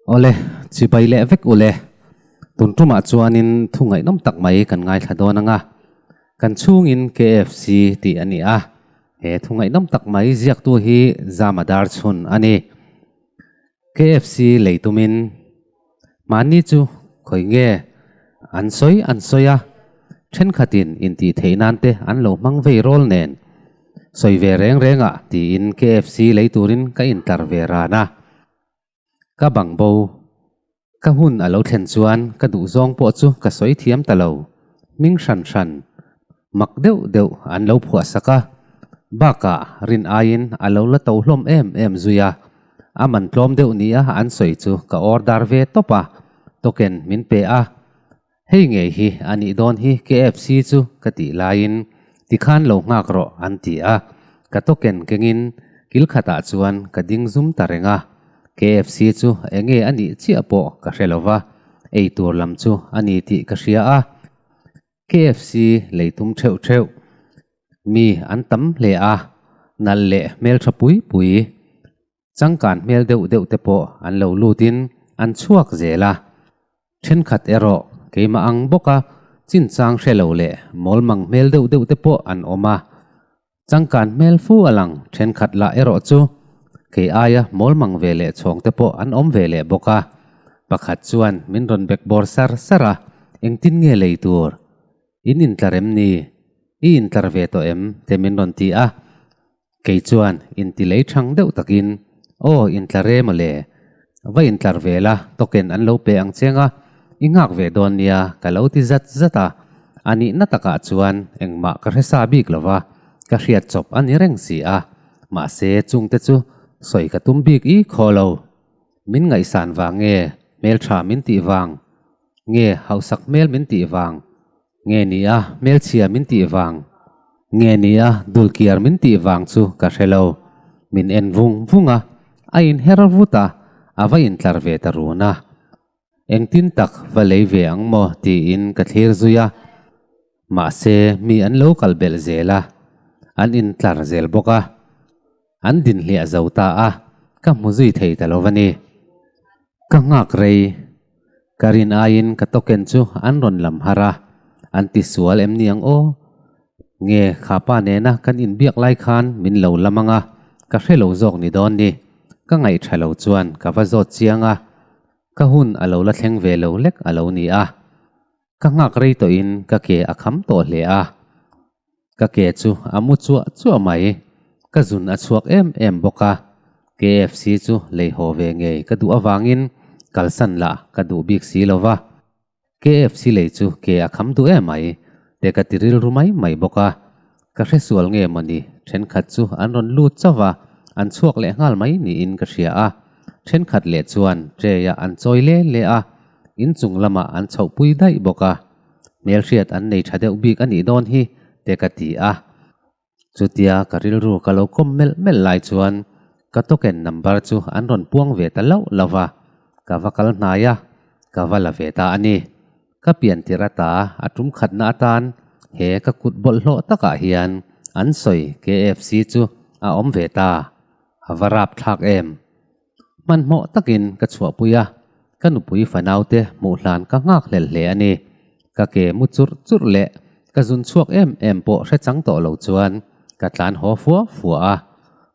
Awle, chibai leh vek ule. Tun tumah chuanin thu ngaihnawm tak mai kan ngaithla dawn ang a. Kan chhungin KFC tih a ni a. He thu ngaihnawm tak mai ziaktu hi Zama Darchhun a ni. KFC lei tumin mahni chu khawi nge an sawi an sawi a, thenkhatin intih theih nan te an lo hmang vei rawl nen sawi ve reng reng ah tiin KFC lei turin ka intlar ve ran a. Ka bang bo. Ka hun a lo thlen chuan ka duh zawng pawh chu ka sawi thiam ta lo. Hming hran hran, mak deuh deuh an lo phuah sak a. Bakah rin aiin a lo la to hlawm em em zui a. A man tlawm deuh nia an sawi chu ka order ve tawp a, token min pe a. Hei ngei hi a nih dawn hi KFC chu ka tih laiin tikhan lo nghak rawh an ti a, ka token kengin kil khatah chuan ka ding zum ta reng a. KFC chu enge a nih chiah pawh ka hre lo va, ei tur lam chu a ni tih ka hria a. KFC lei tum theuh theuh mi an tam hle a, nalh leh hmeltha pui pui Changkan hmel deuh deuh te pawh an lo lutin an chhuak zel a. Thenkhat erawh keimah ang bawka chinchang hre lo leh mawlmang hmel deuh deuh te pawh an awm a. Changkan hmel fu a lang thenkhat lah erawh chu kei aia mawlmang ve leh chhawng te pawh an awm ve leh bawk a. Pakhat chuan min rawn bek bawr sar sar a, engtin nge lei tur? In intlar em ni? I intlar ve tawh em? te min rawn ti a. Kei chuan inti lei thang deuh takin, Aw, intlar e mawle. Va intlar ve la, token an lo pe ang cheng a, i nghak ve dawn nia, ka lo ti zat zat a. A nihna takah chuan engmah ka hre sa bik lo va, ka hriat chawp a ni reng si a. Mahse, chungte chu sawi ka tum bik i khaw lo. Min ngaihsan vang nge, hmeltha min tih vang nge, hausak hmel min tih vang Nge ni a hmelchhia min tih vang? Nge ni a dulkiar min tih vang chu ka hre lo. Min en vung vung a, a inher vut a, a va intlar ve ta run a. Engtin tak va lei ve ang maw tiin ka thlir zui a. Mahse mi an lo kal belh zel a, an intlar zel bawk a. An din hliah zo ta a, ka hmu zui thei ta lo va ni. Ka nghak rei. Ka rin aiin ka token chu an rawn lam har a, an ti sual em ni ang aw? Nge kha pa nena kan inbiak lai khan min lo lam ang a, ka hre lo zawk ni dawn ni. Ka ngaih tha lo chuan ka va zawt chiang a, ka hun a lo la thleng ve lo lek a lo ni a. Ka nghak rei tawhin ka ke a kham tawh hle a. Ka ke chu a mu chuah chuah mai. Ka zun a chhuak em em bawk a. KFC chu lei haw ve ngei ka duh avangin kalsan lah ka duh bik si lo va. KFC lei chu ke a kham duh em mai te ka ti rilru mai mai bawk a. Ka hresual nge mawni thenkhat chu an rawn lut chauh va, an chhuak leh nghal mai niin ka hria a. Thenkhat leh chuan tray ah an chawi le le a, inchung lamah an chhohpui daih bawk a. Hmelhriat an nei tha deuh bik a nih dawn hi te ka ti a. Chutia ka rilru ka lo kawm melh melh lai chuan ka token number chu an rawn puang ve ta loh lo va, ka va kal hnai a, ka va la ve ta a ni. Ka pian tirh ata a tum khatna atan he ka kut bawlhhlawh takah hian an sawi KFC chu a awm ve ta. A va rap thlak em? Hmanhmawh takin ka chhuahpui a, ka nupui fanaute hmuh hlan ka nghak hlel hle a ni. Ka ke mu churh churh leh ka zun chhuak em em pawh hre chang tawh lo chuan ka tlan haw fua fua a.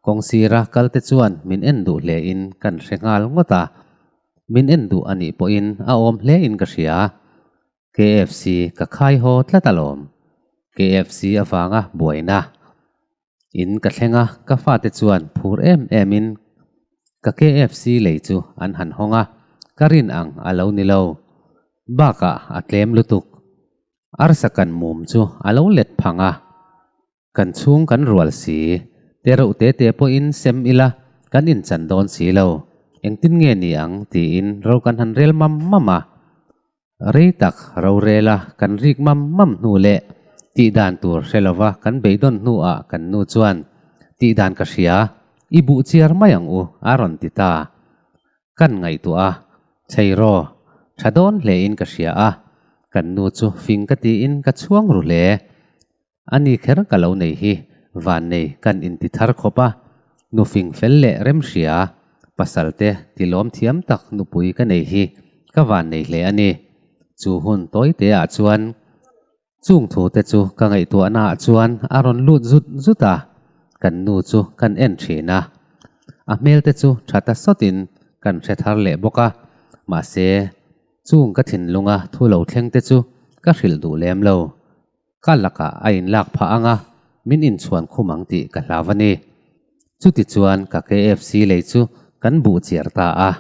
Kawng sira kalte chuan min en duh hlein kan hre nghal ngawt a. Min en duh a nih pawhin a awm hlein ka hria. KFC ka khai haw tlat alawm. KFC avanga buaina. In ka thleng a, ka fate chuan phur em em in ka KFC lei chu an han hawng a, ka rin ang a lo ni lo. Bakah a tlem lutuk. Arsa kan mum chu a lo let phang a, kan chhung kan rual si, te reuh te te pawhin sem ila kan inchan dawn si lo, engtin nge ni ang tiin ro kan han rel mam mam a. Rei tak rorela kan rik mam mam hnu leh tih dan tur hre lova kan beidawn hnuah kan nu chuan tih dan ka hria, i buh chiar mai ang u a rawn ti ta. Kan ngaihtuah a, Cheiraw, tha dawn hlein ka hria a, kan nu chu fing ka tiin ka chhuang ru hle. A ni kher ka lo nei hi vannei kan inti thar khawp a, nu fing fel leh rem hria. Pasal te tilawm thiam tak nupui ka nei hi ka van nei hle a ni. Chu hun tawi te ah chuan chung thu te chu ka ngaihtuahna ah chuan a rawn lut zut zut a, kan nu chu kan en thin a. A hmel te chu tha ta sawt in kan hre thar leh bawk a, mahse chung ka thinlunga thu lo thleng te chu ka hrilh duh lem lo. Ka lakah a inlak phah ang a, min inchhuan khum ang tih ka hlau a ni. Chutichuan ka KFC lei chu kan buh chiar ta a.